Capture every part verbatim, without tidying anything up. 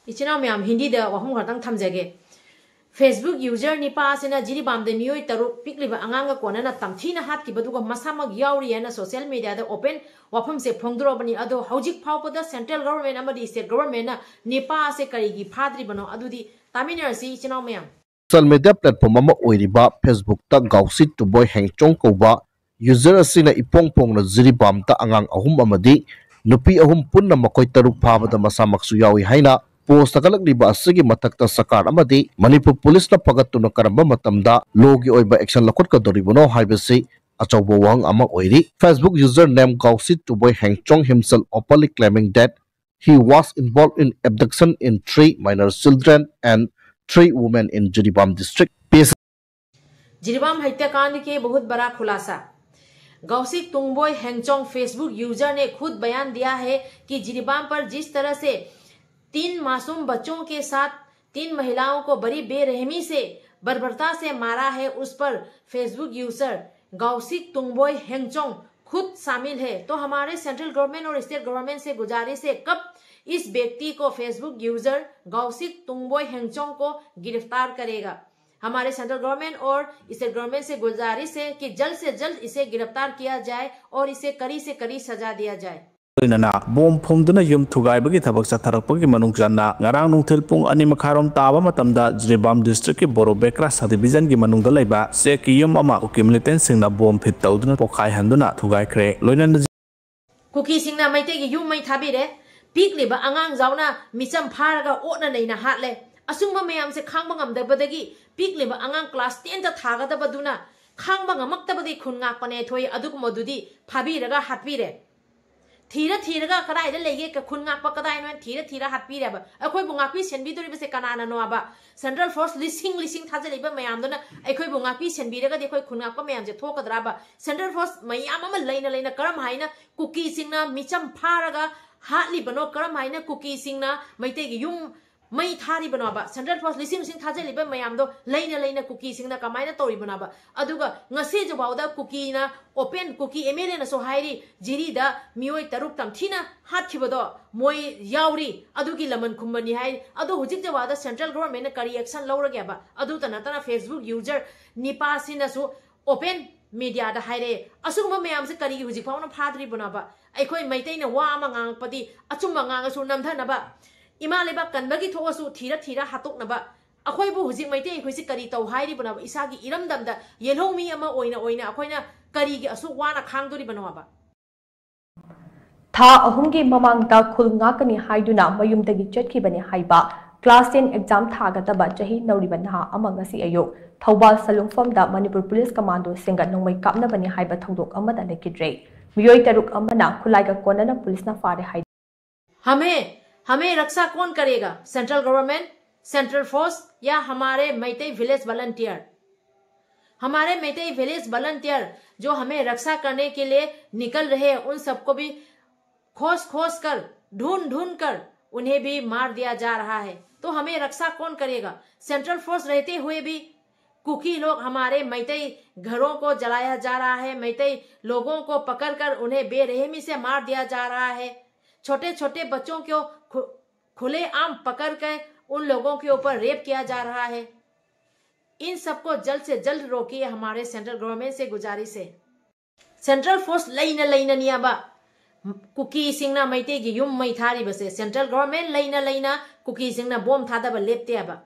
ꯏꯆꯤꯟ ꯏꯅꯥꯎ ꯃꯌꯥꯝ, ꯍꯤꯟꯗꯤꯗ ꯋꯥꯐꯝ ꯈꯛꯇꯪ ꯊꯝꯖꯒꯦ꯫ Facebook user ꯅꯤꯄꯥ ꯑꯁꯤꯅ ꯖꯤꯔꯤꯕꯥꯝꯗ ꯃꯤꯑꯣꯏ ꯇꯔꯨꯛ ꯄꯤꯛꯂꯤꯕ ꯑꯉꯥꯡꯒ ꯀꯣꯟꯅꯅ ꯇꯝꯊꯤꯅ ꯍꯥꯠꯈꯤꯕꯗꯨꯒ ꯃꯁꯥꯃꯛ ꯌꯥꯎꯔꯤ ꯍꯥꯏꯅ social media ꯗ open ꯋꯥꯐꯝꯁꯦ ꯐꯣꯡꯗꯣꯔꯛꯑꯕꯅꯤ꯫ ꯑꯗꯣ ꯍꯧꯖꯤꯛ ꯐꯥꯎꯕꯗ central government ꯑꯃꯗꯤ state government ꯅ ꯅꯤꯄꯥ ꯑꯁꯦ ꯀꯔꯤꯒꯤ ꯐꯥꯗ꯭ꯔꯤꯕꯅꯣ, ꯑꯗꯨꯗꯤ ꯇꯥꯃꯤꯟꯅꯔꯁꯤ ꯏꯆꯤꯟ ꯏꯅꯥꯎ ꯃꯌꯥꯝ꯫ Social media platform ꯑꯃ ꯑꯣꯏꯔꯤꯕ Facebook ꯇ ꯒꯥꯎꯁꯤ ꯇꯨꯕꯣꯏ ꯍꯦꯡꯆꯣꯡ ꯀꯧꯕ user ꯑꯁꯤꯅ ꯏꯄꯣꯡ ꯄꯣꯡꯅ ꯖꯤꯔꯤꯕꯥꯝꯗ ꯑꯉꯥꯡ ꯑꯍꯨꯝ ꯑꯃꯗꯤ ꯅꯨꯄꯤ ꯑꯍꯨꯝ ꯄꯨꯟꯅ ꯃꯈꯣꯏ ꯇꯔꯨꯛ ꯐꯥꯕꯗ ꯃꯁꯥꯃꯛꯁꯨ ꯌꯥꯎꯏ ꯍꯥꯏꯅ post ꯊꯥꯒꯠꯂꯛꯂꯤꯕ ꯑꯁꯤꯒꯤ ꯃꯊꯛꯇ ꯁꯔꯀꯥꯔ ꯑꯃꯗꯤ ꯃꯅꯤꯄꯨꯔ ꯄꯨꯂꯤꯁꯅ ꯐꯒꯠꯇꯨꯅ ꯀꯔꯝꯕ ꯃꯇꯝꯗ law ꯒꯤ ꯑꯣꯏꯕ action ꯂꯧꯈꯠꯀꯗꯧꯔꯤꯕꯅꯣ ꯍꯥꯏꯕꯁꯤ ꯑꯆꯧꯕ ꯋꯥꯍꯪ ꯑꯃ ꯑꯣꯏꯔꯤ꯫ Facebook user name ꯒꯥꯎꯁꯤ ꯇꯨꯕꯣꯏ ꯍꯦꯡꯆꯣꯡ himself openly claiming that he was involved in abduction in three minor children and three women in Jiribam district. Jiribam हत्याकांड के बहुत बड़ा खुलासा। गौशिक तुंगबोई हेंगचोंग Facebook user ने खुद बयान दिया है कि जिरीबाम पर जिस तरह से तीन मासूम बच्चों के साथ तीन महिलाओं को बड़ी बेरहमी से बर्बरता से मारा है, उस पर Facebook user गौशिक तुंगबोई हेंगचोंग खुद शामिल है। तो हमारे central government और state government से गुजारिश है, कब इस व्यक्ति को, Facebook user गौशिक तुंगबोई हेंगचोंग को गिरफ्तार करेगा? हमारे central government और state government से गुजारिश है कि जल्द से जल्द इसे गिरफ्तार किया जाए और इसे कड़ी से कड़ी सजा दिया जाए। ꯂꯣꯏꯅꯅ ꯕꯣꯝ ꯐꯨꯝꯗꯨꯅ ꯌꯨꯝ ꯊꯨꯒꯥꯏꯕꯒꯤ ꯊꯕꯛ ꯆꯠꯊꯔꯛꯄꯒꯤ ꯃꯅꯨꯡ ꯆꯟꯅ ꯉꯔꯥꯡ ꯅꯨꯡꯊꯤꯜ ꯄꯨꯡ ꯑꯅꯤ ꯃꯈꯥꯏꯔꯣꯝ ꯇꯥꯕ ꯃꯇꯝꯗ ꯖꯤꯔꯤꯕꯥꯝ district ꯀꯤ ꯕꯣꯔꯣ ꯕꯦꯀ꯭ꯔꯥ subdivision ꯒꯤ ꯃꯅꯨꯡꯗ ꯂꯩꯕ ꯆꯦꯛꯀꯤ ꯌꯨꯝ ꯑꯃ ꯀꯨꯀꯤ militant ꯁꯤꯡꯅ ꯕꯣꯝ ꯐꯤꯠ ꯇꯧꯗꯨꯅ ꯄꯣꯈꯥꯏꯍꯟꯗꯨꯅ ꯊꯨꯒꯥꯏꯈ꯭ꯔꯦ꯫ ꯂꯣꯏꯅꯅ ꯀꯨꯀꯤꯁꯤꯡꯅ ꯃꯩꯇꯩꯒꯤ ꯌꯨꯝ ꯃꯩ ꯊꯥꯕꯤꯔꯦ꯫ ꯄꯤꯛꯂꯤꯕ ꯑꯉꯥꯡ ꯖꯥꯎꯅ ꯃꯤꯆꯝ ꯐꯥꯔꯒ ꯑꯣꯠꯅ ꯅꯩꯅ ꯍꯥꯠꯂꯦ꯫ ꯑꯁꯨꯝꯕ ꯃꯌꯥꯝꯁꯦ ꯈꯥꯡꯕ ꯉꯝꯗꯕꯗꯒꯤ ꯄꯤꯛꯂꯤꯕ ꯑꯉꯥꯡ class ten ꯇ ꯊꯥꯒꯗꯕꯗꯨꯅ ꯈꯥꯡꯕ ꯉꯝꯃꯛꯇꯕꯗꯒꯤ ꯈꯨꯟ ꯉꯥꯛꯄꯅꯦ ꯊꯣꯛꯏ꯫ ꯑꯗꯨꯒꯨꯝꯕꯗꯨꯗꯤ ꯐꯥꯕꯤꯔꯒ ꯍꯥꯠꯄꯤꯔꯦ꯫ ꯊꯤꯔ ꯊꯤꯔꯒ ꯀꯗꯥꯏꯗ ꯂꯩꯒꯦ, ꯈꯨꯟ ꯉꯥꯛꯄ ꯀꯗꯥꯏꯅꯣ ꯍꯥꯏꯅ ꯊꯤꯔ ꯊꯤꯔ ꯍꯥꯠꯄꯤꯔꯦꯕ꯫ ꯑꯩꯈꯣꯏꯕꯨ ꯉꯥꯛꯄꯤ ꯁꯦꯟꯕꯤꯗꯣꯔꯤꯕꯁꯦ ꯀꯅꯥꯅꯅꯣꯕ? Central force ꯂꯤꯁꯤꯡ ꯂꯤꯁꯤꯡ ꯊꯥꯖꯤꯜꯂꯤꯕ ꯃꯌꯥꯝꯗꯨꯅ ꯑꯩꯈꯣꯏꯕꯨ ꯉꯥꯛꯄꯤ ꯁꯦꯟꯕꯤꯔꯒꯗꯤ ꯑꯩꯈꯣꯏ ꯈꯨꯟ ꯉꯥꯛꯄ ꯃꯌꯥꯝꯁꯦ ꯊꯣꯛꯀꯗ꯭ꯔꯥꯕ? Central force ꯃꯌꯥꯝ ꯑꯃ ꯂꯩꯅ ꯂꯩꯅ ꯀꯔꯝ ꯍꯥꯏꯅ ꯀꯨꯀꯤꯁꯤꯡꯅ ꯃꯤꯆꯝ ꯐꯥꯔꯒ ꯍꯥꯠꯂꯤꯕꯅꯣ? ꯀꯔꯝ ꯍꯥꯏꯅ ꯀꯨꯀꯤꯁꯤꯡꯅ ꯃꯩꯇꯩꯒꯤ ꯌꯨꯝ ꯃꯩ ꯊꯥꯔꯤꯕꯅꯣꯕ? ꯁꯦꯟꯇ꯭ꯔꯦꯜ ꯐꯣꯔꯁ ꯂꯤꯁꯤꯡ ꯂꯤꯁꯤꯡ ꯊꯥꯖꯤꯜꯂꯤꯕ ꯃꯌꯥꯝꯗꯣ ꯂꯩꯅ ꯂꯩꯅ ꯀꯨꯀꯤꯁꯤꯡꯅ ꯀꯃꯥꯏꯅ ꯇꯧꯔꯤꯕꯅꯣꯕ? ꯑꯗꯨꯒ ꯉꯁꯤꯁꯨꯐꯥꯎꯗ ꯀꯨꯀꯤꯅ open, ꯀꯨꯀꯤ ꯑꯦꯝ ꯑꯦꯜ ꯑꯦꯅꯁꯨ ꯍꯥꯏꯔꯤ, ꯖꯤꯔꯤꯗ ꯃꯤꯑꯣꯏ ꯇꯔꯨꯛ ꯇꯝꯊꯤꯅ ꯍꯥꯠꯈꯤꯕꯗꯣ ꯃꯣꯏ ꯌꯥꯎꯔꯤ, ꯑꯗꯨꯒꯤ ꯂꯃꯟ ꯈꯨꯝꯕꯅꯤ ꯍꯥꯏ꯫ ꯑꯗꯣ ꯍꯧꯖꯤꯛ ꯖꯋꯥꯗ ꯁꯦꯟꯇ꯭ꯔꯦꯜ ꯒꯣꯚꯔꯟꯃꯦꯟꯠꯅ ꯀꯔꯤ action ꯂꯧꯔꯒꯦꯕ? ꯑꯗꯨꯇ ꯅꯠꯇꯅ Facebook user ꯅꯤꯄꯥꯁꯤꯅꯁꯨ open mediaꯗ ꯍꯥꯏꯔꯛꯑꯦ꯫ ꯑꯁꯤꯒꯨꯝꯕ ꯃꯌꯥꯝꯁꯦ ꯀꯔꯤꯒꯤ ꯍꯧꯖꯤꯛ ꯐꯥꯎꯅ ꯐꯥꯗ꯭ꯔꯤꯕꯅꯣꯕ? ꯑꯩꯈꯣꯏ ꯃꯩꯇꯩꯅ ꯋꯥ ꯑꯃ ꯉꯥꯡꯉꯛꯄꯗꯤ ꯑꯆꯨꯝꯕ ꯉꯥꯡꯉꯁꯨ ꯅꯝꯊꯅꯕ, ꯏꯃꯥ ꯂꯩꯕꯥꯛ ꯀꯟꯕꯒꯤ ꯊꯣꯛꯑꯁꯨ ꯊꯤꯔ ꯊꯤꯔ ꯍꯥꯠꯇꯣꯛꯅꯕ꯫ ꯑꯩꯈꯣꯏꯕꯨ ꯍꯧꯖꯤꯛ ꯃꯩꯇꯩ ꯑꯩꯈꯣꯏꯁꯤ ꯀꯔꯤ ꯇꯧ ꯍꯥꯏꯔꯤꯕꯅꯣꯕ? ꯏꯁꯥꯒꯤ ꯏꯔꯝꯗꯝꯗ ꯌꯦꯜꯍꯧꯃꯤ ꯑꯃ ꯑꯣꯏꯅ ꯑꯣꯏꯅ ꯑꯩꯈꯣꯏꯅ ꯀꯔꯤꯒꯤ ꯑꯁꯨꯛ ꯋꯥꯅ ꯈꯥꯡꯗꯣꯔꯤꯕꯅꯣꯕ? ꯊꯥ ꯑꯍꯨꯝꯒꯤ ꯃꯃꯥꯡꯗ ꯈꯨꯜ ꯉꯥꯛꯀꯅꯤ ꯍꯥꯏꯗꯨꯅ ꯃꯌꯨꯝꯗꯒꯤ ꯆꯠꯈꯤꯕꯅꯤ ꯍꯥꯏꯕ class ten exam ꯊꯥꯒꯗꯕ ꯆꯍꯤ ꯅꯧꯔꯤꯕ ꯅꯍꯥ ꯑꯃ ꯉꯁꯤ ꯑꯌꯨꯛ ꯊꯧꯕꯥꯜ ꯁꯂꯨꯡꯐꯝꯗ ꯃꯅꯤꯄꯨꯔ ꯄꯨꯂꯤꯁ ꯀꯃꯥꯟꯗꯣꯁꯤꯡꯒ ꯅꯣꯡꯃꯩ ꯀꯥꯞꯅꯕꯅꯤ ꯍꯥꯏꯕ ꯊꯧꯗꯣꯛ ꯑꯃꯗ ꯂꯩꯈꯤꯗ꯭ꯔꯦ꯫ ꯃꯤꯑꯣꯏ ꯇꯔꯨꯛ ꯑꯃꯅ ꯈꯨꯠꯂꯥꯏꯒ ꯀꯣꯟꯅꯅ ꯄꯨꯂꯤꯁꯅ ꯐꯥꯔꯦ ꯍꯥꯏ꯫ हमें, हमें रक्षा कौन करेगा? सेंट्रल गवर्नमेंट, सेंट्रल फोर्स या हमारे मैतेई विलेज वॉलंटियर? हमारे मैतेई विलेज वॉलंटियर जो हमें रक्षा करने के लिए निकल रहे हैं, उन सबको भी खोज खोज कर, ढूंढ ढूंढ कर उन्हें भी मार दिया जा रहा है। तो हमें रक्षा कौन करेगा? सेंट्रल फोर्स रहते हुए भी कुकी लोग हमारे मैतेई घरों को जलाया जा रहा है, मैतेई लोगों को पकड़कर उन्हें बेरहमी से मार दिया जा रहा है। छोटे छोटे बच्चों को खु-, खुलेआम पकड़ कर उन लोगों के ऊपर रेप किया जा रहा है। इन सबको जल्द से जल्द रोकिए, हमारे सेंट्रल गवर्नमेंट से गुजारिश है। सेंट्रल फोर्स ꯂꯩꯅ ꯂꯩꯅꯅꯤꯌꯥꯕ ꯀꯨꯀꯤꯁꯤꯡꯅ ꯃꯩꯇꯩꯒꯤ ꯌꯨꯝ ꯃꯩ ꯊꯥꯔꯤꯕꯁꯦ꯫ ꯁꯦꯟꯇ꯭ꯔꯦꯜ ꯒꯣꯚꯔꯟꯃꯦꯟꯠ ꯂꯩꯅ ꯂꯩꯅ ꯀꯨꯀꯤꯁꯤꯡꯅ ꯕꯣꯝ ꯊꯥꯗꯕ ꯂꯦꯞꯇꯦ ꯍꯥꯏꯕ꯫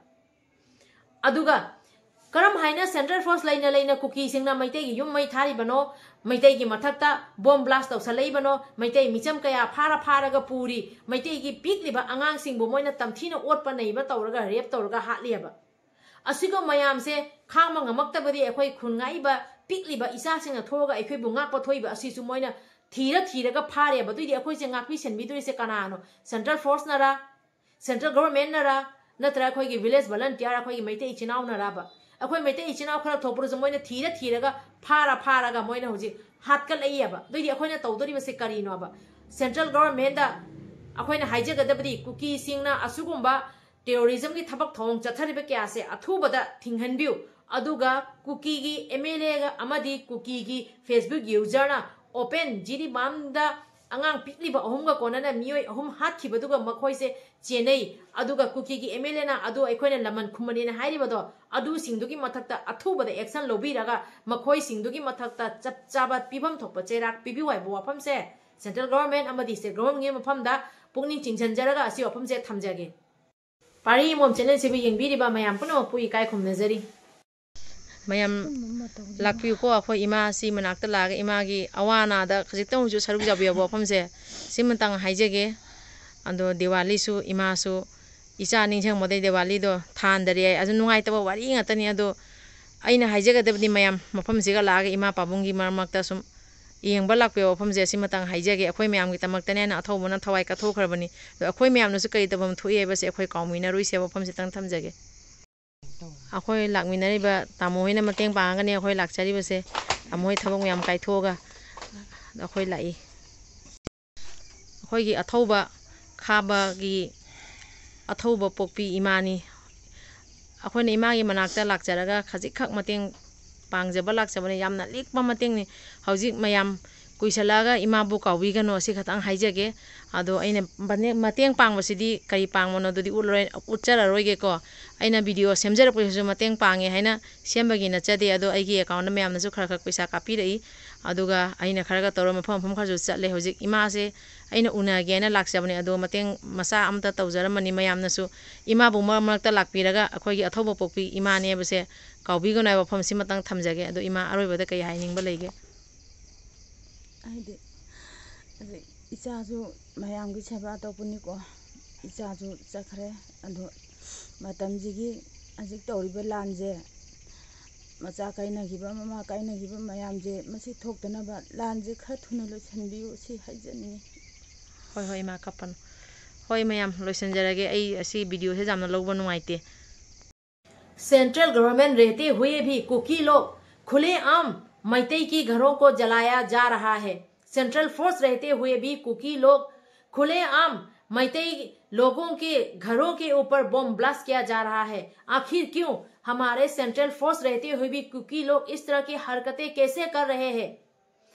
ꯑꯗꯨꯒ ꯀꯔꯝ ꯍꯥꯏꯅ ꯁꯦꯟꯇ꯭ꯔꯦꯜ ꯐꯣꯔꯁ ꯂꯩꯅ ꯂꯩꯅ ꯀꯨꯀꯤꯁꯤꯡꯅ ꯃꯩꯇꯩꯒꯤ ꯌꯨꯝ ꯃꯩ ꯊꯥꯔꯤꯕꯅꯣ, ꯃꯩꯇꯩꯒꯤ ꯃꯊꯛꯇ ꯕꯣꯝ ꯕ꯭ꯂꯥꯁ ꯇꯧꯁꯜꯂꯛꯏꯕꯅꯣ, ꯃꯩꯇꯩ ꯃꯤꯆꯝ ꯀꯌꯥ ꯐꯥꯔ ꯐꯥꯔꯒ ꯄꯨꯔꯤ, ꯃꯩꯇꯩꯒꯤ ꯄꯤꯛꯂꯤꯕ ꯑꯉꯥꯡꯁꯤꯡꯕꯨ ꯃꯣꯏꯅ ꯇꯝꯊꯤꯅ ꯑꯣꯠꯄ ꯅꯩꯕ ꯇꯧꯔꯒ ꯔꯦꯞ ꯇꯧꯔꯒ ꯍꯥꯠꯂꯤ ꯍꯥꯏꯕ꯫ ꯑꯁꯤꯒꯨꯝꯕ ꯃꯌꯥꯝꯁꯦ ꯈꯥꯡꯕ ꯉꯝꯃꯛꯇꯕꯗꯤ ꯑꯩꯈꯣꯏ ꯈꯨꯟ ꯉꯥꯛꯏꯕ ꯄꯤꯛꯂꯤꯕ ꯏꯆꯥꯁꯤꯡꯅ ꯊꯣꯛꯑꯒ ꯑꯩꯈꯣꯏꯕꯨ ꯉꯥꯛꯄ ꯊꯣꯛꯏꯕ ꯑꯁꯤꯁꯨ ꯃꯣꯏꯅ ꯊꯤꯔ ꯊꯤꯔꯒ ꯐꯥꯔꯦꯕ꯫ ꯑꯗꯨꯏꯗꯤ ꯑꯩꯈꯣꯏꯁꯦ ꯉꯥꯛꯄꯤ ꯁꯦꯟꯕꯤꯗꯣꯏꯁꯦ ꯀꯅꯥꯅꯣ? ꯁꯦꯟꯇ꯭ꯔꯦꯜ ꯐꯣꯔꯁꯅꯔꯥ? ꯁꯦꯟꯇ꯭ꯔꯦꯜ ꯒꯣꯚꯔꯟꯃꯦꯟꯠꯅꯔꯥ? ꯅꯠꯇ꯭ꯔꯒ ꯑꯩꯈꯣꯏꯒꯤ ꯚꯤꯂꯦꯖ ꯚꯣꯂꯟꯇꯤꯌꯔ, ꯑꯩꯈꯣꯏꯒꯤ ꯃꯩꯇꯩ ꯏꯆꯤꯟ ꯏꯅꯥꯎꯅꯔꯕ? ꯑꯩꯈꯣꯏ ꯃꯩꯇꯩ ꯏꯆꯤꯟ ꯏꯅꯥꯎ ꯈꯔ ꯊꯣꯛꯄꯗꯨꯁꯨ ꯃꯣꯏꯅ ꯊꯤꯔ ꯊꯤꯔꯒ ꯐꯥꯔ ꯐꯥꯔꯒ ꯃꯣꯏꯅ ꯍꯧꯖꯤꯛ ꯍꯥꯠꯀꯠꯂꯛꯏꯑꯕ꯫ ꯑꯗꯨꯏꯗꯤ ꯑꯩꯈꯣꯏꯅ ꯇꯧꯗꯣꯔꯤꯕꯁꯦ ꯀꯔꯤꯅꯣꯕ? ꯁꯦꯟꯇ꯭ꯔꯦꯜ ꯒꯣꯚꯔꯟꯃꯦꯟꯠꯇ ꯑꯩꯈꯣꯏꯅ ꯍꯥꯏꯖꯒꯗꯕꯗꯤ ꯀꯨꯀꯤꯁꯤꯡꯅ ꯑꯁꯤꯒꯨꯝꯕ ꯇꯦꯔꯣꯔꯤꯖꯝꯒꯤ ꯊꯕꯛ ꯊꯧꯑꯣꯡ ꯆꯠꯊꯔꯤꯕ ꯀꯌꯥꯁꯦ ꯑꯊꯨꯕꯗ ꯊꯤꯡꯍꯟꯕꯤꯌꯨ꯫ ꯑꯗꯨꯒ ꯀꯨꯀꯤꯒꯤ ꯑꯦꯝ ꯑꯦꯜ ꯑꯦꯒ ꯑꯃꯗꯤ ꯀꯨꯀꯤꯒꯤ ꯐꯦꯁꯕꯨꯛ ꯌꯨꯖꯔꯅ ꯑꯣꯄꯦꯟ ꯖꯤꯔꯤꯕꯥꯝꯗ ꯑꯉꯥꯡ ꯄꯤꯛꯂꯤꯕ ꯑꯍꯨꯝꯒ ꯀꯣꯟꯅꯅ ꯃꯤꯑꯣꯏ ꯑꯍꯨꯝ ꯍꯥꯠꯈꯤꯕꯗꯨꯒ ꯃꯈꯣꯏꯁꯦ ꯆꯦꯟꯅꯩ꯫ ꯑꯗꯨꯒ ꯀꯨꯀꯤꯒꯤ ꯑꯦꯝ ꯑꯦꯜ ꯑꯦꯅ ꯑꯗꯨ ꯑꯩꯈꯣꯏꯅ ꯂꯃꯟ ꯈꯨꯝꯕꯅꯦꯅ ꯍꯥꯏꯔꯤꯕꯗꯣ, ꯑꯗꯨꯁꯤꯡꯗꯨꯒꯤ ꯃꯊꯛꯇ ꯑꯊꯨꯕꯗ ꯑꯦꯛꯁꯟ ꯂꯧꯕꯤꯔꯒ ꯃꯈꯣꯏꯁꯤꯡꯗꯨꯒꯤ ꯃꯊꯛꯇ ꯆꯞ ꯆꯥꯕ ꯄꯤꯐꯝ ꯊꯣꯛꯄ ꯆꯩꯔꯥꯛ ꯄꯤꯕꯤꯌꯨ ꯍꯥꯏꯕ ꯋꯥꯐꯝꯁꯦ ꯁꯦꯟꯇ꯭ꯔꯦꯜ ꯒꯣꯚꯔꯟꯃꯦꯟ ꯑꯃꯗꯤ ꯁ꯭ꯇꯦꯠ ꯒꯣꯚꯔꯟꯃꯦꯟꯒꯤ ꯃꯐꯝꯗ ꯄꯨꯛꯅꯤꯡ ꯆꯤꯡꯁꯤꯟꯖꯔꯒ ꯑꯁꯤ ꯋꯥꯐꯝꯁꯦ ꯊꯝꯖꯒꯦ꯫ ꯄꯥꯔꯤ ꯃꯣꯝ ꯆꯦꯅꯦꯜꯁꯤꯕꯨ ꯌꯦꯡꯕꯤꯔꯤꯕ ꯃꯌꯥꯝ ꯄꯨꯝꯅꯃꯛꯄꯨ ꯏꯀꯥꯏ ꯈꯨꯝꯅꯖꯔꯤ꯫ ꯃꯌꯥꯝ ꯂꯥꯛꯄꯤꯌꯨꯀꯣ, ꯑꯩꯈꯣꯏ ꯏꯃꯥꯁꯤ ꯃꯅꯥꯛꯇ ꯂꯥꯛꯑꯒ ꯏꯃꯥꯒꯤ ꯑꯋꯥ ꯑꯅꯥꯗ ꯈꯖꯤꯛꯇꯪ ꯑꯣꯏꯔꯁꯨ ꯁꯔꯨꯛ ꯌꯥꯕꯤꯌꯣꯕ ꯋꯥꯐꯝꯁꯦ ꯁꯤꯃꯇꯪ ꯍꯥꯏꯖꯒꯦ꯫ ꯑꯗꯣ ꯗꯤꯋꯥꯂꯤꯁꯨ ꯏꯃꯥꯁꯨ ꯏꯆꯥ ꯅꯤꯡꯁꯤꯡꯕꯗꯩ ꯗꯤꯋꯥꯂꯤꯗꯣ ꯊꯥꯟꯗꯔꯦ ꯍꯥꯏ꯫ ꯑꯗꯨ ꯅꯨꯡꯉꯥꯏꯇꯕ ꯋꯥꯔꯤ ꯉꯥꯛꯇꯅꯤ꯫ ꯑꯗꯣ ꯑꯩꯅ ꯍꯥꯏꯖꯒꯗꯕꯗꯤ ꯃꯌꯥꯝ ꯃꯐꯝꯁꯤꯒ ꯂꯥꯛꯑꯒ ꯏꯃꯥ ꯄꯥꯕꯨꯡꯒꯤ ꯃꯔꯛ ꯃꯔꯛꯇ ꯁꯨꯝ ꯌꯦꯡꯕ ꯂꯥꯛꯄꯤꯌꯣ꯫ ꯋꯥꯐꯝꯁꯦ ꯑꯁꯤꯃꯇꯪ ꯍꯥꯏꯖꯒꯦ꯫ ꯑꯩꯈꯣꯏ ꯃꯌꯥꯝꯒꯤꯗꯃꯛꯇꯅꯦꯅ ꯑꯊꯧꯕꯅ ꯊꯋꯥꯏ ꯀꯠꯊꯣꯛꯈ꯭ꯔꯕꯅꯤ꯫ ꯑꯗꯣ ꯑꯩꯈꯣꯏ ꯃꯌꯥꯝꯅꯁꯨ ꯀꯔꯤ ꯇꯧꯐꯝ ꯊꯣꯛꯏ ꯍꯥꯏꯕꯁꯦ ꯑꯩꯈꯣꯏ ꯀꯥꯎꯃꯤꯟꯅꯔꯣꯏꯁꯦ꯫ ꯋꯥꯐꯝꯁꯤꯇꯪ ꯊꯝꯖꯒꯦ꯫ ꯑꯩꯈꯣꯏ ꯂꯥꯛꯃꯤꯟꯅꯔꯤꯕ ꯇꯥꯃꯣ ꯍꯣꯏꯅ ꯃꯇꯦꯡ ꯄꯥꯡꯉꯒꯅꯤ ꯑꯩꯈꯣꯏ ꯂꯥꯛꯆꯔꯤꯕꯁꯦ꯫ ꯇꯥꯃꯣ ꯍꯣꯏ ꯊꯕꯛ ꯃꯌꯥꯝ ꯀꯥꯏꯊꯣꯛꯑꯒ ꯑꯩꯈꯣꯏ ꯂꯥꯛꯏ꯫ ꯑꯩꯈꯣꯏꯒꯤ ꯑꯊꯧꯕ ꯈꯥꯕꯒꯤ ꯑꯊꯧꯕ ꯄꯣꯛꯄꯤ ꯏꯃꯥꯅꯤ꯫ ꯑꯩꯈꯣꯏꯅ ꯏꯃꯥꯒꯤ ꯃꯅꯥꯛꯇ ꯂꯥꯛꯆꯔꯒ ꯈꯖꯤꯛꯈꯛ ꯃꯇꯦꯡ ꯄꯥꯡꯖꯕ ꯂꯥꯛꯆꯕꯅꯤ꯫ ꯌꯥꯝꯅ ꯂꯤꯛꯄ ꯃꯇꯦꯡꯅꯤ꯫ ꯍꯧꯖꯤꯛ ꯃꯌꯥꯝ ꯀꯨꯏꯁꯜꯂꯛꯑꯒ ꯏꯃꯥꯕꯨ ꯀꯥꯎꯕꯤꯒꯅꯨ, ꯑꯁꯤ ꯈꯛꯇꯪ ꯍꯥꯏꯖꯒꯦ꯫ ꯑꯗꯣ ꯑꯩꯅ ꯃꯅꯦ-, ꯃꯇꯦꯡ ꯄꯥꯡꯕꯁꯤꯗꯤ ꯀꯔꯤ ꯄꯥꯡꯕꯅꯣ ꯑꯗꯨꯗꯤ ꯎꯠꯂꯔꯣꯏ-, ꯎꯠꯆꯔꯔꯣꯏꯒꯦꯀꯣ꯫ ꯑꯩꯅ ꯚꯤꯗꯤꯑꯣ ꯁꯦꯝꯖꯔꯛꯄꯁꯤꯁꯨ ꯃꯇꯦꯡ ꯄꯥꯡꯉꯦ ꯍꯥꯏꯅ ꯁꯦꯝꯕꯒꯤ ꯅꯠꯆꯗꯦ꯫ ꯑꯗꯣ ꯑꯩꯒꯤ ꯑꯦꯀꯥꯎꯟꯗ ꯃꯌꯥꯝꯅꯁꯨ ꯈꯔ ꯈꯔ ꯄꯩꯁꯥ ꯀꯥꯞꯄꯤꯔꯛꯏ꯫ ꯑꯗꯨꯒ ꯑꯩꯅ ꯈꯔꯒ ꯇꯧꯔ ꯃꯐꯝ ꯃꯐꯝ ꯈꯔꯁꯨ ꯆꯠꯂꯦ꯫ ꯍꯧꯖꯤꯛ ꯏꯃꯥꯁꯦ ꯑꯩꯅ ꯎꯅꯒꯦꯅ ꯂꯥꯛꯆꯕꯅꯦ꯫ ꯑꯗꯣ ꯃꯇꯦꯡ ꯃꯆꯥ ꯑꯃꯇ ꯇꯧꯖꯔꯝꯕꯅꯤ꯫ ꯃꯌꯥꯝꯅꯁꯨ ꯏꯃꯥꯕꯨ ꯃꯔꯛ ꯃꯔꯛꯇ ꯂꯥꯛꯄꯤꯔꯒ ꯑꯩꯈꯣꯏꯒꯤ ꯑꯊꯧꯕ ꯄꯣꯛꯄꯤ ꯏꯃꯥꯅꯦ ꯍꯥꯏꯕꯁꯦ ꯀꯥꯎꯕꯤꯒꯅꯨ ꯍꯥꯏꯕ ꯋꯥꯐꯝ ꯁꯤꯃꯇꯪ ꯊꯝꯖꯒꯦ꯫ ꯑꯗꯣ ꯏꯃꯥ, ꯑꯔꯣꯏꯕꯗ ꯀꯩ ꯍꯥꯏꯅꯤꯡꯕ ꯂꯩꯒꯦ? ꯍꯥꯏꯗꯤ, ꯍꯧꯖꯤꯛ ꯏꯆꯥꯁꯨ ꯃꯌꯥꯝꯒꯤ ꯁꯦꯕꯥ ꯇꯧꯕꯅꯤꯀꯣ, ꯏꯆꯥꯁꯨ ꯆꯠꯈ꯭ꯔꯦ꯫ ꯑꯗꯣ ꯃꯇꯝꯁꯤꯒꯤ ꯍꯧꯖꯤꯛ ꯇꯧꯔꯤꯕ ꯂꯥꯟꯁꯦ, ꯃꯆꯥ ꯀꯥꯏꯅꯈꯤꯕ, ꯃꯃꯥ ꯀꯥꯏꯅꯈꯤꯕ ꯃꯌꯥꯝꯁꯦ ꯃꯁꯤ ꯊꯣꯛꯇꯅꯕ ꯂꯥꯟꯁꯦ ꯈꯔ ꯊꯨꯅ ꯂꯣꯏꯁꯤꯟꯕꯤꯌꯨ, ꯁꯤ ꯍꯥꯏꯖꯅꯤꯡꯉꯤ꯫ ꯍꯣꯏ, ꯍꯣꯏ, ꯏꯃꯥ, ꯀꯞꯄꯅꯨ꯫ ꯍꯣꯏ, ꯃꯌꯥꯝ, ꯂꯣꯏꯁꯤꯟꯖꯔꯒꯦ꯫ ꯑꯩ ꯑꯁꯤ ꯚꯤꯗꯤꯑꯣꯁꯦ ꯌꯥꯝꯅ ꯂꯧꯕ ꯅꯨꯡꯉꯥꯏꯇꯦ꯫ सेंट्रल गवर्नमेंट रहते हुए भी कुकी लोग खुलेआम मैतेई की घरों को जलाया जा रहा है। सेंट्रल फोर्स रहते हुए भी कुकी लोग खुलेआम मैतेई लोगों के घरों के ऊपर बम ब्लास्ट किया जा रहा है। आखिर क्यों हमारे सेंट्रल फोर्स रहते हुए भी कुकी लोग इस तरह की हरकतें कैसे कर रहे हैं?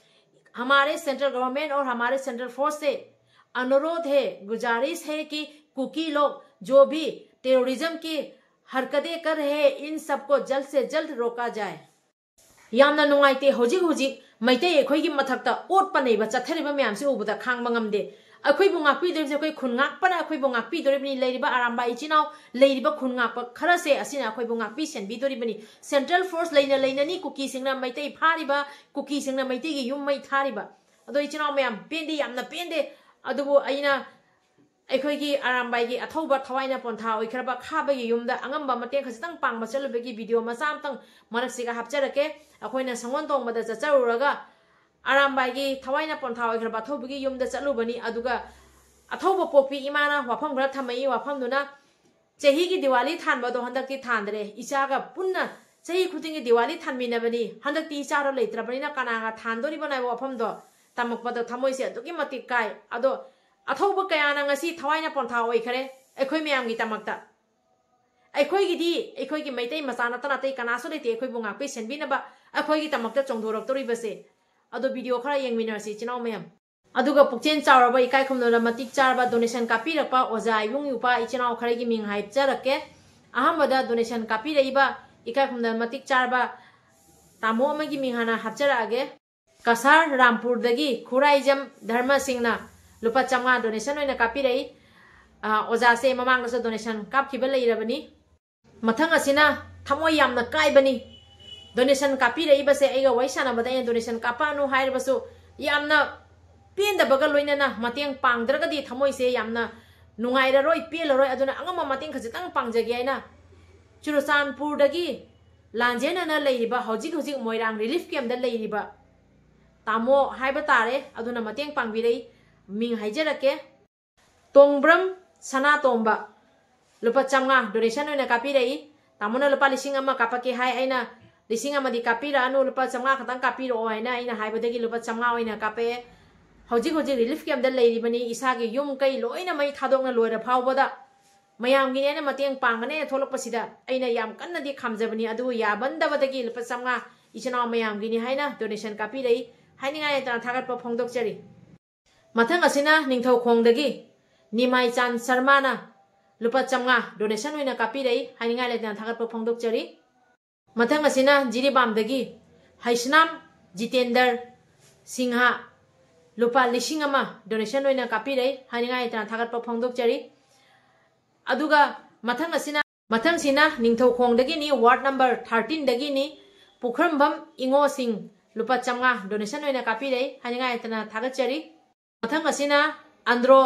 हमारे सेंट्रल गवर्नमेंट और हमारे सेंट्रल फोर्स से अनुरोध है, गुजारिश है कि कुकी लोग जो भी टेररिज्म की हरकतें कर रहे हैं, इन सबको जल्द से जल्द रोका जाए। ꯌꯥꯝꯅ ꯅꯨꯡꯉꯥꯏꯇꯦ꯫ ꯍꯧꯖꯤꯛ ꯍꯧꯖꯤꯛ ꯃꯩꯇꯩ ꯑꯩꯈꯣꯏꯒꯤ ꯃꯊꯛꯇ ꯑꯣꯠꯄ ꯅꯩꯕ ꯆꯠꯊꯔꯤꯕ ꯃꯌꯥꯝꯁꯤ ꯎꯕꯗ ꯈꯥꯡꯕ ꯉꯝꯗꯦ꯫ ꯑꯩꯈꯣꯏꯕꯨ ꯉꯥꯛꯄꯤꯗꯣꯔꯤꯕꯁꯦ ꯑꯩꯈꯣꯏ ꯈꯨꯟ ꯉꯥꯛꯄꯅ ꯑꯩꯈꯣꯏꯕꯨ ꯉꯥꯛꯄꯤꯗꯣꯔꯤꯕꯅꯤ꯫ ꯂꯩꯔꯤꯕ ꯑꯔꯥꯝꯕꯥꯏ ꯏꯆꯤꯟ ꯏꯅꯥꯎ, ꯂꯩꯔꯤꯕ ꯈꯨꯟ ꯉꯥꯛꯄ ꯈꯔꯁꯦ ꯑꯁꯤꯅ ꯑꯩꯈꯣꯏꯕꯨ ꯉꯥꯛꯄꯤ ꯁꯦꯟꯕꯤꯗꯣꯔꯤꯕꯅꯤ꯫ ꯁꯦꯟꯇ꯭ꯔꯦꯜ ꯐꯣꯔꯁ ꯂꯩꯅ ꯂꯩꯅꯅꯤ ꯀꯨꯀꯤꯁꯤꯡꯅ ꯃꯩꯇꯩ ꯐꯥꯔꯤꯕ, ꯀꯨꯀꯤꯁꯤꯡꯅ ꯃꯩꯇꯩꯒꯤ ꯌꯨꯝ ꯃꯩ ꯊꯥꯔꯤꯕ꯫ ꯑꯗꯣ ꯏꯆꯤꯟ ꯏꯅꯥꯎ ꯃꯌꯥꯝ, ꯄꯦꯟꯗꯦ, ꯌꯥꯝꯅ ꯄꯦꯟꯗꯦ꯫ ꯑꯗꯨꯕꯨ ꯑꯩꯅ ꯑꯩꯈꯣꯏꯒꯤ ꯑꯔꯥꯝꯕꯥꯏꯒꯤ ꯑꯊꯧꯕ ꯊꯋꯥꯏꯅ ꯄꯣꯟꯊꯥ ꯑꯣꯏꯈ꯭ꯔꯕ ꯈꯥꯕꯒꯤ ꯌꯨꯝꯗ ꯑꯉꯝꯕ ꯃꯇꯦꯡ ꯈꯖꯤꯛꯇꯪ ꯄꯥꯡꯕ ꯆꯠꯂꯨꯕꯒꯤ ꯚꯤꯗꯤꯑꯣ ꯃꯆꯥ ꯑꯃꯇꯪ ꯃꯔꯛꯁꯤꯒ ꯍꯥꯞꯆꯔꯛꯀꯦ꯫ ꯑꯩꯈꯣꯏꯅ ꯁꯪꯒꯣꯟ ꯇꯣꯡꯕꯗ ꯆꯠꯆꯔꯨꯔꯒ ꯑꯔꯥꯝꯕꯥꯏꯒꯤ ꯊꯋꯥꯏꯅ ꯄꯣꯟꯊꯥ ꯑꯣꯏꯈ꯭ꯔꯕ ꯑꯊꯧꯕꯒꯤ ꯌꯨꯝꯗ ꯆꯠꯂꯨꯕꯅꯤ꯫ ꯑꯗꯨꯒ ꯑꯊꯧꯕ ꯄꯣꯛꯄꯤ ꯏꯃꯥꯅ ꯋꯥꯐꯝ ꯈꯔ ꯊꯝꯃꯛꯏ꯫ ꯋꯥꯐꯝꯗꯨꯅ, ꯆꯍꯤꯒꯤ ꯗꯤꯋꯥꯂꯤ ꯊꯥꯟꯕꯗꯣ ꯍꯟꯗꯛꯇꯤ ꯊꯥꯟꯗ꯭ꯔꯦ꯫ ꯏꯆꯥꯒ ꯄꯨꯟꯅ ꯆꯍꯤ ꯈꯨꯗꯤꯡꯒꯤ ꯗꯤꯋꯥꯂꯤ ꯊꯥꯟꯃꯤꯟꯅꯕꯅꯤ꯫ ꯍꯟꯗꯛꯇꯤ ꯏꯆꯥꯗꯣ ꯂꯩꯇ꯭ꯔꯕꯅꯤꯅ ꯀꯅꯥꯒ ꯊꯥꯟꯗꯣꯔꯤꯕꯅꯣ ꯍꯥꯏꯕ ꯋꯥꯐꯝꯗꯣ ꯇꯝꯃꯛꯄꯗ ꯊꯃꯣꯏꯁꯦ ꯑꯗꯨꯛꯀꯤ ꯃꯇꯤꯛ ꯀꯥꯏ꯫ ꯑꯗꯣ ꯑꯊꯧꯕ ꯀꯌꯥꯅ ꯉꯁꯤ ꯊꯋꯥꯏꯅ ꯄꯣꯟꯊꯥ ꯑꯣꯏꯈꯔꯦ ꯑꯩꯈꯣꯏ ꯃꯌꯥꯝꯒꯤꯗꯃꯛꯇ꯫ ꯑꯩꯈꯣꯏꯒꯤꯗꯤ, ꯑꯩꯈꯣꯏꯒꯤ ꯃꯩꯇꯩ ꯃꯆꯥ ꯅꯠꯇꯅ ꯑꯇꯩ ꯀꯅꯥꯁꯨ ꯂꯩꯇꯦ ꯑꯩꯈꯣꯏꯕꯨ ꯉꯥꯛꯄꯤ ꯁꯦꯟꯕꯤꯅꯕ, ꯑꯩꯈꯣꯏꯒꯤꯗꯃꯛꯇ ꯆꯣꯡꯊꯣꯔꯛꯇꯣꯔꯤꯕꯁꯦ꯫ ꯑꯗꯣ ꯚꯤꯗꯤꯑꯣ ꯈꯔ ꯌꯦꯡꯃꯤꯟꯅꯔꯁꯤ ꯏꯆꯤꯟ ꯏꯅꯥꯎ ꯃꯌꯥꯝ꯫ ꯑꯗꯨꯒ ꯄꯨꯛꯆꯦꯜ ꯆꯥꯎꯔꯕ, ꯏꯀꯥꯏ ꯈꯨꯝꯅꯕ, ꯃꯇꯤꯛ ꯆꯥꯔꯕ ꯗꯣꯅꯦꯁꯟ ꯀꯥꯞꯄꯤꯔꯛꯄ ꯑꯣꯖꯥ ꯏꯕꯨꯡ ꯏꯄ꯭ꯋꯥ ꯏꯆꯤꯟ ꯏꯅꯥꯎ ꯈꯔꯒꯤ ꯃꯤꯡ ꯍꯥꯏꯖꯔꯛꯀꯦ꯫ ꯑꯍꯥꯟꯕꯗ ꯗꯣꯅꯦꯁꯟ ꯀꯥꯞꯄꯤꯔꯛꯏꯕ ꯏꯀꯥꯏ ꯈꯨꯝꯅꯕ, ꯃꯇꯤꯛ ꯆꯥꯔꯕ ꯇꯥꯃꯣ ꯑꯃꯒꯤ ꯃꯤꯡ ꯍꯥꯟꯅ ꯍꯥꯞꯆꯔꯛꯑꯒꯦ꯫ ꯀꯁꯥꯔ ꯔꯥꯝꯄꯨꯔꯗꯒꯤ ꯈꯨꯔꯥꯏꯖꯝ ꯙꯔꯃꯁꯤꯡꯅ ꯂꯨꯄꯥ ꯆꯥꯝꯃꯉꯥ ꯗꯣꯅꯦꯁꯟ ꯑꯣꯏꯅ ꯀꯥꯞꯄꯤꯔꯛꯏ꯫ ꯑ, ꯑꯣꯖꯥꯁꯦ ꯃꯃꯥꯡꯗꯁꯨ ꯗꯣꯅꯦꯁꯟ ꯀꯥꯞꯈꯤꯕ ꯂꯩꯔꯕꯅꯤ꯫ ꯃꯊꯪ ꯑꯁꯤꯅ ꯊꯃꯣꯏ ꯌꯥꯝꯅ ꯀꯥꯏꯕꯅꯤ꯫ ꯗꯣꯅꯦꯁꯟ ꯀꯥꯞꯄꯤꯔꯛꯏꯕꯁꯦ, ꯑꯩꯒ ꯋꯥꯔꯤ ꯁꯥꯟꯅꯕꯗ ꯑꯩꯅ ꯗꯣꯅꯦꯁꯟ ꯀꯥꯞꯄꯛꯑꯅꯨ ꯍꯥꯏꯔꯕꯁꯨ ꯌꯥꯝꯅ ꯄꯦꯟꯗꯕꯒ ꯂꯣꯏꯅꯅ, ꯃꯇꯦꯡ ꯄꯥꯡꯗ꯭ꯔꯒꯗꯤ ꯊꯃꯣꯏꯁꯦ ꯌꯥꯝꯅ ꯅꯨꯡꯉꯥꯏꯔꯔꯣꯏ, ꯄꯦꯜꯂꯔꯣꯏ꯫ ꯑꯗꯨꯅ ꯑꯉꯝꯕ ꯃꯇꯦꯡ ꯈꯖꯤꯛꯇꯪ ꯄꯥꯡꯖꯒꯦ ꯍꯥꯏꯅ ꯆꯨꯔꯆꯥꯟꯄꯨꯔꯗꯒꯤ ꯂꯥꯟꯖꯦꯟꯅꯅ ꯂꯩꯔꯤꯕ, ꯍꯧꯖꯤꯛ ꯍꯧꯖꯤꯛ ꯃꯣꯏꯔꯥꯡ ꯔꯤꯂꯤꯐ ꯀꯦꯝꯞꯇ ꯂꯩꯔꯤꯕ ꯇꯥꯃꯣ ꯍꯥꯏꯕ ꯇꯥꯔꯦ, ꯑꯗꯨꯅ ꯃꯇꯦꯡ ꯄꯥꯡꯕꯤꯔꯛꯏ꯫ ꯃꯤꯡ ꯍꯥꯏꯖꯔꯛꯀꯦ, ꯇꯣꯡꯕ꯭ꯔꯝ ꯁꯅꯥꯇꯣꯝꯕ, ꯂꯨꯄꯥ ꯆꯥꯝꯃꯉꯥ ꯗꯣꯅꯦꯁꯟ ꯑꯣꯏꯅ ꯀꯥꯞꯄꯤꯔꯛꯏ꯫ ꯇꯥꯃꯣꯅ ꯂꯨꯄꯥ ꯂꯤꯁꯤꯡ ꯑꯃ ꯀꯥꯞꯄꯛꯀꯦ ꯍꯥꯏ, ꯑꯩꯅ ꯂꯤꯁꯤꯡ ꯑꯃꯗꯤ ꯀꯥꯞꯄꯤꯔꯛꯑꯅꯨ, ꯂꯨꯄꯥ ꯆꯥꯝꯃꯉꯥ ꯈꯛꯇꯪ ꯀꯥꯞꯄꯤꯔꯛꯑꯣ ꯍꯥꯏꯅ ꯑꯩꯅ ꯍꯥꯏꯕꯗꯒꯤ ꯂꯨꯄꯥ ꯆꯥꯝꯃꯉꯥ ꯑꯣꯏꯅ ꯀꯥꯞꯄꯛꯑꯦ꯫ ꯍꯧꯖꯤꯛ ꯍꯧꯖꯤꯛ ꯔꯤꯂꯤꯐ ꯀꯦꯝꯞꯇ ꯂꯩꯔꯤꯕꯅꯤ꯫ ꯏꯁꯥꯒꯤ ꯌꯨꯝ ꯀꯩ ꯂꯣꯏꯅ ꯃꯩ ꯊꯥꯗꯣꯛꯅ ꯂꯣꯏꯔ ꯐꯥꯎꯕꯗ ꯃꯌꯥꯝꯒꯤꯅꯦꯅ ꯃꯇꯦꯡ ꯄꯥꯡꯒꯅꯦꯅ ꯊꯣꯛꯂꯛꯄꯁꯤꯗ ꯑꯩꯅ ꯌꯥꯝ ꯀꯟꯅꯗꯤ ꯈꯥꯝꯖꯕꯅꯤ꯫ ꯑꯗꯨꯕꯨ ꯌꯥꯃꯟꯗꯕꯗꯒꯤ ꯂꯨꯄꯥ ꯆꯥꯝꯃꯉꯥ ꯏꯆꯤꯟ ꯏꯅꯥꯎ ꯃꯌꯥꯝꯒꯤꯅꯤ ꯍꯥꯏꯅ ꯗꯣꯅꯦꯁꯟ ꯀꯥꯞꯄꯤꯔꯛꯏ꯫ ꯍꯥꯏꯅꯤꯡꯉꯥꯏ ꯂꯩꯇꯅ ꯊꯥꯒꯠꯄ ꯐꯣꯡꯗꯣꯛꯆꯔꯤ꯫ ꯃꯊꯪ ꯑꯁꯤꯅ ꯅꯤꯡꯊꯧꯈꯣꯡꯗꯒꯤ ꯅꯤꯃꯥꯏꯆꯥꯟ ꯁꯔꯃꯥꯅ ꯂꯨꯄꯥ ꯆꯥꯝꯃꯉꯥ ꯗꯣꯅꯦꯁꯟ ꯑꯣꯏꯅ ꯀꯥꯞꯄꯤꯔꯛꯏ꯫ ꯍꯥꯏꯅꯤꯡꯉꯥꯏ ꯂꯩꯇꯅ ꯊꯥꯒꯠꯄ ꯐꯣꯡꯗꯣꯛꯆꯔꯤ꯫ ꯃꯊꯪ ꯑꯁꯤꯅ ꯖꯤꯔꯤꯕꯥꯝꯗꯒꯤ ꯍꯩꯁꯅꯥꯝ ꯖꯤꯇꯦꯟꯗꯔ ꯁꯤꯡꯍ ꯂꯨꯄꯥ ꯂꯤꯁꯤꯡ ꯑꯃ ꯗꯣꯅꯦꯁꯟ ꯑꯣꯏꯅ ꯀꯥꯞꯄꯤꯔꯛꯏ꯫ ꯍꯥꯏꯅꯤꯡꯉꯥꯏ ꯂꯩꯇꯅ ꯊꯥꯒꯠꯄ ꯐꯣꯡꯗꯣꯛꯆꯔꯤ꯫ ꯑꯗꯨꯒ ꯃꯊꯪ ꯑꯁꯤꯅ, ꯃꯊꯪꯁꯤꯅ ꯅꯤꯡꯊꯧꯈꯣꯡꯗꯒꯤꯅꯤ, ꯋꯥꯔꯗ ꯅꯝꯕꯔ ꯊꯥꯔꯇꯤꯟꯗꯒꯤꯅꯤ, ꯄꯨꯈ꯭ꯔꯝꯕꯝ ꯏꯉꯣꯁꯤꯡ ꯂꯨꯄꯥ ꯆꯥꯝꯃꯉꯥ ꯗꯣꯅꯦꯁꯟ ꯑꯣꯏꯅ ꯀꯥꯞꯄꯤꯔꯛꯏ꯫ ꯍꯥꯏꯅꯤꯡꯉꯥꯏ ꯂꯩꯇꯅ ꯊꯥꯒꯠꯆꯔꯤ꯫ ꯃꯊꯪ ꯑꯁꯤꯅ ꯑꯟꯗ꯭ꯔꯣ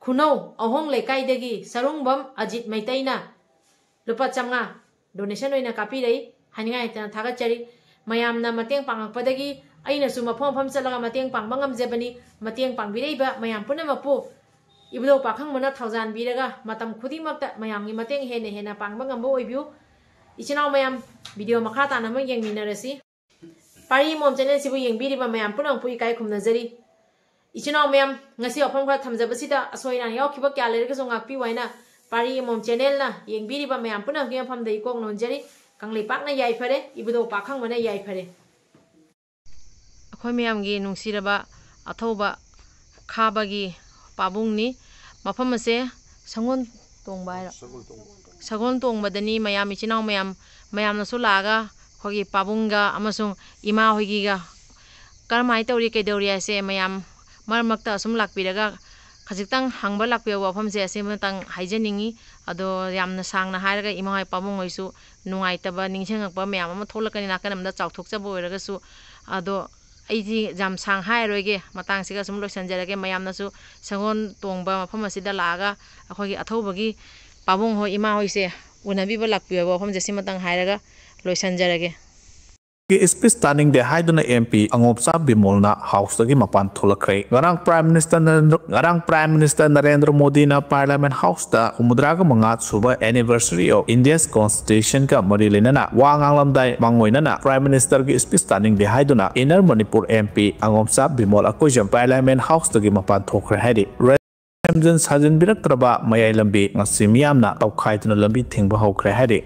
ꯈꯨꯅꯧ ꯑꯍꯣꯡ ꯂꯩꯀꯥꯏꯗꯒꯤ ꯁꯔꯨꯡꯕꯝ ꯑꯖꯤꯠ ꯃꯩꯇꯩꯅ ꯂꯨꯄꯥ ꯆꯥꯝꯃꯉꯥ ꯗꯣꯅꯦꯁꯟ ꯑꯣꯏꯅ ꯀꯥꯞꯄꯤꯔꯛꯏ꯫ ꯍꯥꯏꯅꯤꯡꯉꯥꯏ ꯂꯩꯇꯅ ꯊꯥꯒꯠꯆꯔꯤ꯫ ꯃꯌꯥꯝꯅ ꯃꯇꯦꯡ ꯄꯥꯡꯉꯛꯄꯗꯒꯤ ꯑꯩꯅꯁꯨ ꯃꯐꯝ ꯃꯐꯝ ꯆꯠꯂꯒ ꯃꯇꯦꯡ ꯄꯥꯡꯕ ꯉꯝꯖꯕꯅꯤ꯫ ꯃꯇꯦꯡ ꯄꯥꯡꯕꯤꯔꯛꯏꯕ ꯃꯌꯥꯝ ꯄꯨꯝꯅꯃꯛꯄꯨ ꯏꯕꯨꯙꯧ ꯄꯥꯈꯪꯕꯅ ꯊꯧꯖꯥꯟꯕꯤꯔꯒ ꯃꯇꯝ ꯈꯨꯗꯤꯡꯃꯛꯇ ꯃꯌꯥꯝꯒꯤ ꯃꯇꯦꯡ ꯍꯦꯟꯅ ꯍꯦꯟꯅ ꯄꯥꯡꯕ ꯉꯝꯕ ꯑꯣꯏꯕꯤꯌꯨ꯫ ꯏꯆꯤꯟ ꯏꯅꯥꯎ ꯃꯌꯥꯝ, ꯚꯤꯗꯤꯑꯣ ꯃꯈꯥ ꯇꯥꯅ ꯑꯃꯨꯛ ꯌꯦꯡꯃꯤꯟꯅꯔꯁꯤ꯫ ꯄꯥꯔꯤ ꯑꯃꯣꯝ ꯆꯦꯅꯦꯜꯁꯤꯕꯨ ꯌꯦꯡꯕꯤꯔꯤꯕ ꯃꯌꯥꯝ ꯄꯨꯝꯅꯃꯛꯄꯨ ꯏꯀꯥꯏ ꯈꯨꯝꯅꯖꯔꯤ꯫ ꯏꯆꯤꯟ ꯏꯅꯥꯎ ꯃꯌꯥꯝ, ꯉꯁꯤ ꯋꯥꯐꯝ ꯈꯔ ꯊꯝꯖꯕꯁꯤꯗ ꯑꯁꯣꯏ ꯑꯔꯥꯟ ꯌꯥꯎꯈꯤꯕ ꯀꯌꯥ ꯂꯩꯔꯒꯁꯨ ꯉꯥꯛꯄꯤꯌꯨ ꯍꯥꯏꯅ ꯄꯥꯔꯤ ꯑꯃꯣꯝ ꯆꯦꯅꯦꯜꯅ ꯌꯦꯡꯕꯤꯔꯤꯕ ꯃꯌꯥꯝ ꯄꯨꯝꯅꯃꯛꯀꯤ ꯃꯐꯝꯗ ꯏꯀꯣꯛ ꯅꯣꯟꯖꯔꯤ꯫ ꯀꯪꯂꯩꯄꯥꯛꯅ ꯌꯥꯏꯐꯔꯦ, ꯏꯕꯨꯙꯧ ꯄꯥꯈꯪꯕꯅ ꯌꯥꯏꯐꯔꯦ꯫ ꯑꯩꯈꯣꯏ ꯃꯌꯥꯝꯒꯤ ꯅꯨꯡꯁꯤꯔꯕ ꯑꯊꯧꯕ ꯈꯥꯕꯒꯤ ꯄꯥꯕꯨꯡꯅꯤ꯫ ꯃꯐꯝ ꯑꯁꯦ ꯁꯒꯣꯜ ꯇꯣꯡꯕ ꯍꯥꯏꯔꯣ? ꯁꯒꯣꯜ ꯇꯣꯡꯕꯗꯅꯤ꯫ ꯃꯌꯥꯝ, ꯏꯆꯤꯟ ꯏꯅꯥꯎ ꯃꯌꯥꯝ, ꯃꯌꯥꯝꯅꯁꯨ ꯂꯥꯛꯑꯒ ꯑꯩꯈꯣꯏꯒꯤ ꯄꯥꯕꯨꯡꯒ ꯑꯃꯁꯨꯡ ꯏꯃꯥ ꯍꯣꯏꯒꯤꯒ ꯀꯔꯝꯍꯥꯏꯅ ꯇꯧꯔꯤ, ꯀꯩꯗꯧꯔꯤ ꯍꯥꯏꯁꯦ ꯃꯌꯥꯝ ꯃꯔꯛ ꯃꯔꯛꯇ ꯑꯁꯨꯝ ꯂꯥꯛꯄꯤꯔꯒ ꯈꯖꯤꯛꯇꯪ ꯍꯪꯕ ꯂꯥꯛꯄꯤꯌꯣ꯫ ꯋꯥꯐꯝꯁꯦ ꯑꯁꯤꯃꯇꯪ ꯍꯥꯏꯖꯅꯤꯡꯉꯤ꯫ ꯑꯗꯣ ꯌꯥꯝꯅ ꯁꯥꯡꯅ ꯍꯥꯏꯔꯒ ꯏꯃꯥ ꯍꯣꯏ ꯄꯥꯕꯨꯡ ꯍꯣꯏꯁꯨ ꯅꯨꯡꯉꯥꯏꯇꯕ, ꯅꯤꯡꯁꯤꯡꯉꯛꯄ ꯃꯌꯥꯝ ꯑꯃ ꯊꯣꯛꯂꯛꯀꯅꯤ ꯅꯥꯀꯟ ꯑꯃꯗ ꯆꯥꯎꯊꯣꯛꯆꯕ ꯑꯣꯏꯔꯒꯁꯨ꯫ ꯑꯗꯣ ꯑꯩꯗꯤ ꯌꯥꯝ ꯁꯥꯡ ꯍꯥꯏꯔꯣꯏꯒꯦ, ꯃꯇꯥꯡꯁꯤꯒ ꯁꯨꯝ ꯂꯣꯏꯁꯤꯟꯖꯔꯒꯦ꯫ ꯃꯌꯥꯝꯅꯁꯨ ꯁꯒꯣꯜ ꯇꯣꯡꯕ ꯃꯐꯝ ꯑꯁꯤꯗ ꯂꯥꯛꯑꯒ ꯑꯩꯈꯣꯏꯒꯤ ꯑꯊꯧꯕꯒꯤ ꯄꯥꯕꯨꯡ ꯍꯣꯏ, ꯏꯃꯥ ꯍꯣꯏꯁꯦ ꯎꯅꯕꯤꯕ ꯂꯥꯛꯄꯤꯌꯣ ꯍꯥꯏꯕ ꯋꯥꯐꯝꯁꯦ ꯁꯤꯃꯇꯪ ꯍꯥꯏꯔꯒ ꯂꯣꯏꯁꯤꯟꯖꯔꯒꯦ꯫ ꯒꯤ ꯁ꯭ꯄꯤꯆ ꯇꯥꯅꯤꯡꯗꯦ ꯍꯥꯏꯗꯨꯅ ꯑꯦꯝ ꯄꯤ ꯑꯉꯣꯝꯆꯥ ꯕꯤꯃꯣꯜꯅ ꯍꯥꯎꯁꯇꯒꯤ ꯃꯄꯥꯟ ꯊꯣꯛꯂꯛꯈ꯭ꯔꯦ꯫ ꯉꯔꯥꯡ ꯄ꯭ꯔꯥꯏꯝ ꯃꯤꯅꯤꯁꯇꯔ ꯅꯔꯦꯟꯗ꯭ꯔ, ꯉꯔꯥꯡ ꯄ꯭ꯔꯥꯏꯝ ꯃꯤꯅꯤꯁꯇꯔ ꯅꯔꯦꯟꯗ꯭ꯔ ꯃꯣꯗꯤꯅ ꯄꯥꯔꯂꯤꯌꯥꯃꯦꯟ ꯍꯥꯎꯁꯇ ꯍꯨꯝꯐꯨꯇꯔꯥꯒ ꯃꯉꯥ ꯁꯨꯕ anniversary of India's Constitutionꯒ ꯃꯔꯤ ꯂꯩꯅꯅ ꯋꯥ ꯉꯥꯡꯂꯝꯗꯥꯏ ꯃꯥꯡꯑꯣꯏꯅꯅ ꯄ꯭ꯔꯥꯏꯝ ꯃꯤꯅꯤꯁꯇꯔꯒꯤ ꯁ꯭ꯄꯤꯆ ꯇꯥꯅꯤꯡꯗꯦ ꯍꯥꯏꯗꯨꯅ inner Manipur M P Angomcha Bimol Akoijam parliament ꯍꯥꯎꯁꯇꯒꯤ ꯃꯄꯥꯟ ꯊꯣꯛꯈ꯭ꯔꯦ ꯍꯥꯏꯔꯤ꯫ ꯁꯦꯝꯖꯤꯟ ꯁꯥꯖꯤꯟꯕꯤꯔꯛꯇ꯭ꯔꯕ ꯃꯌꯥꯏ ꯂꯝꯕꯤ ꯉꯁꯤ ꯃꯤꯌꯥꯝꯅ ꯇꯧꯈꯥꯏꯗꯨꯅ ꯂꯝꯕꯤ ꯊꯤꯡꯕ ꯍꯧꯈ꯭ꯔꯦ ꯍꯥꯏꯔꯤ꯫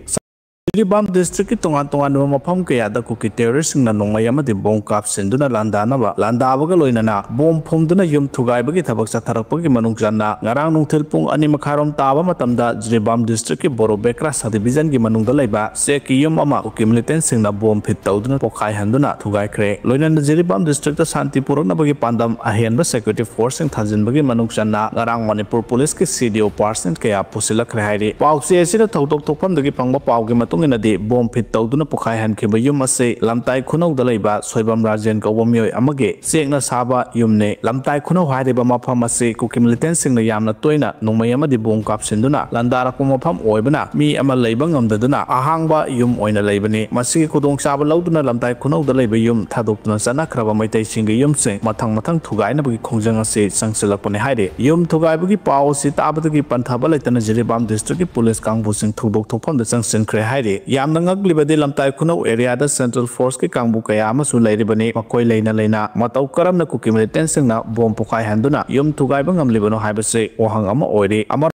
ꯖꯤꯔꯤꯕꯥꯝ ꯗꯤꯁꯇ꯭ꯔꯤꯛꯀꯤ ꯇꯣꯉꯥꯟ ꯇꯣꯉꯥꯟꯕ ꯃꯐꯝ ꯀꯌꯥꯗ ꯀꯨꯀꯤ ꯇꯦꯔꯣꯔꯤꯁꯁꯤꯡꯅ ꯅꯣꯡꯃꯩ ꯑꯃꯗꯤ ꯕꯣꯝ ꯀꯥꯞꯁꯤꯟꯗꯨꯅ ꯂꯥꯟꯗꯥꯅꯕ, ꯂꯥꯟꯗꯥꯕꯒ ꯂꯣꯏꯅꯅ ꯕꯣꯝ ꯐꯨꯝꯗꯨꯅ ꯌꯨꯝ ꯊꯨꯒꯥꯏꯕꯒꯤ ꯊꯕꯛ ꯆꯠꯊꯔꯛꯄꯒꯤ ꯃꯅꯨꯡ ꯆꯟꯅ ꯉꯔꯥꯡ ꯅꯨꯡꯊꯤꯜ ꯄꯨꯡ ꯑꯅꯤ ꯃꯈꯥꯏꯔꯣꯝ ꯇꯥꯕ ꯃꯇꯝꯗ ꯖꯤꯔꯤꯕꯥꯝ ꯗꯤꯁꯇ꯭ꯔꯤꯛꯀꯤ ꯕꯣꯔꯣ ꯕꯦꯀ꯭ꯔꯥ ꯁꯕ ꯗꯤꯕꯤꯖꯟꯒꯤ ꯃꯅꯨꯡꯗ ꯂꯩꯕ ꯆꯦꯛꯀꯤ ꯌꯨꯝ ꯑꯃ ꯀꯨꯀꯤ ꯃꯤꯂꯤꯇꯦꯟꯁꯤꯡꯅ ꯕꯣꯝ ꯐꯤꯠ ꯇꯧꯗꯨꯅ ꯄꯣꯈꯥꯏꯍꯟꯗꯨꯅ ꯊꯨꯒꯥꯏꯈ꯭ꯔꯦ꯫ ꯂꯣꯏꯅꯅ ꯖꯤꯔꯤꯕꯥꯝ ꯗꯤꯁꯇ꯭ꯔꯤꯛꯇ ꯁꯥꯟꯇꯤ ꯄꯨꯔꯛꯅꯕꯒꯤ ꯄꯥꯟꯗꯝ ꯑꯍꯦꯟꯕ ꯁꯦꯀ꯭ꯌꯨꯔꯤꯇꯤ ꯐꯣꯔꯁꯁꯤꯡ ꯊꯥꯖꯤꯟꯕꯒꯤ ꯃꯅꯨꯡ ꯆꯟꯅ ꯉꯔꯥꯡ ꯃꯅꯤꯄꯨꯔ ꯄꯨꯂꯤꯁꯀꯤ ꯁꯤ ꯗꯤ ꯑꯣ ꯄꯥꯔꯁꯟ ꯀꯌꯥ ꯄꯨꯁꯤꯜꯂꯛꯈ꯭ꯔꯦ ꯍꯥꯏꯔꯤ꯫ ꯄꯥꯎꯆꯦ ꯑꯁꯤꯗ ꯊꯧꯗꯣꯛ ꯊꯣꯛꯐꯝꯗꯒꯤ ꯐꯪꯕ ꯄꯥꯎꯒꯤ ꯃꯇꯨꯡ ꯏꯟꯅꯗꯤ, ꯕꯣꯝ ꯐꯤꯠ ꯇꯧꯗꯨꯅ ꯄꯣꯈꯥꯏꯍꯟꯈꯤꯕ ꯌꯨꯝ ꯑꯁꯤ ꯂꯝꯇꯥꯏ ꯈꯨꯅꯧꯗ ꯂꯩꯕ ꯁꯣꯏꯕꯝ ꯔꯥꯖꯦꯟ ꯀꯧꯕ ꯃꯤꯑꯣꯏ ꯑꯃꯒꯤ ꯆꯦꯛꯅ ꯁꯥꯕ ꯌꯨꯝꯅꯤ꯫ ꯂꯝꯇꯥꯏ ꯈꯨꯅꯧ ꯍꯥꯏꯔꯤꯕ ꯃꯐꯝ ꯑꯁꯤ ꯀꯨꯀꯤ ꯃꯤꯂꯤꯇꯦꯟꯁꯤꯡꯅ ꯌꯥꯝꯅ ꯇꯣꯏꯅ ꯅꯣꯡꯃꯩ ꯑꯃꯗꯤ ꯕꯣꯝ ꯀꯥꯞꯁꯤꯟꯗꯨꯅ ꯂꯥꯟꯗꯥꯔꯛꯄ ꯃꯐꯝ ꯑꯣꯏꯕꯅ ꯃꯤ ꯑꯃ ꯂꯩꯕ ꯉꯝꯗꯗꯨꯅ ꯑꯍꯥꯡꯕ ꯌꯨꯝ ꯑꯣꯏꯅ ꯂꯩꯕꯅꯤ꯫ ꯃꯁꯤꯒꯤ ꯈꯨꯗꯣꯡꯆꯥꯕ ꯂꯧꯗꯨꯅ ꯂꯝꯇꯥꯏ ꯈꯨꯅꯧꯗ ꯂꯩꯕ ꯌꯨꯝ ꯊꯥꯗꯣꯛꯇꯨꯅ ꯆꯠꯅꯈ꯭ꯔꯕ ꯃꯩꯇꯩꯁꯤꯡꯒꯤ ꯌꯨꯝꯁꯤꯡ ꯃꯊꯪ ꯃꯊꯪ ꯊꯨꯒꯥꯏꯅꯕꯒꯤ ꯈꯣꯡꯖꯪ ꯑꯁꯤ ꯆꯪꯁꯤꯜꯂꯛꯄꯅꯤ ꯍꯥꯏꯔꯤ꯫ ꯌꯨꯝ ꯊꯨꯒꯥꯏꯕꯒꯤ ꯄꯥꯎ ꯑꯁꯤ ꯇꯥꯕꯗꯒꯤ ꯄꯟꯊꯕ ꯂꯩꯇꯅ ꯖꯤꯔꯤꯕꯥꯝ ꯗꯤꯁꯇ꯭ꯔꯤꯛꯀꯤ ꯄꯨꯂꯤꯁ ꯀꯥꯡꯕꯨꯁꯤꯡ ꯊꯧꯗꯣꯛ ꯊꯣꯛꯐꯝꯗ ꯆꯪꯁꯤꯟꯈ꯭ꯔꯦ ꯍꯥꯏꯔꯤ꯫ ꯌꯥꯝꯅ ꯉꯛꯂꯤꯕꯗꯤ ꯂꯝꯇꯥꯏ ꯈꯨꯅꯧ ꯑꯦꯔꯤꯌꯥꯗ ꯁꯦꯟꯇ꯭ꯔꯦꯜ ꯐꯣꯔꯁꯀꯤ ꯀꯥꯡꯕꯨ ꯀꯌꯥ ꯑꯃꯁꯨ ꯂꯩꯔꯤꯕꯅꯤ꯫ ꯃꯈꯣꯏ ꯂꯩꯅ ꯂꯩꯅ ꯃꯇꯧ ꯀꯔꯝꯅ ꯀꯨꯀꯤ ꯃꯤꯂꯤꯇꯦꯟꯁꯤꯡꯅ ꯕꯣꯝ ꯄꯣꯈꯥꯏꯍꯟꯗꯨꯅ ꯌꯨꯝ ꯊꯨꯒꯥꯏꯕ ꯉꯝꯂꯤꯕꯅꯣ ꯍꯥꯏꯕꯁꯤ ꯋꯥꯍꯪ ꯑꯃ ꯑꯣꯏꯔꯤ꯫ ꯑꯃ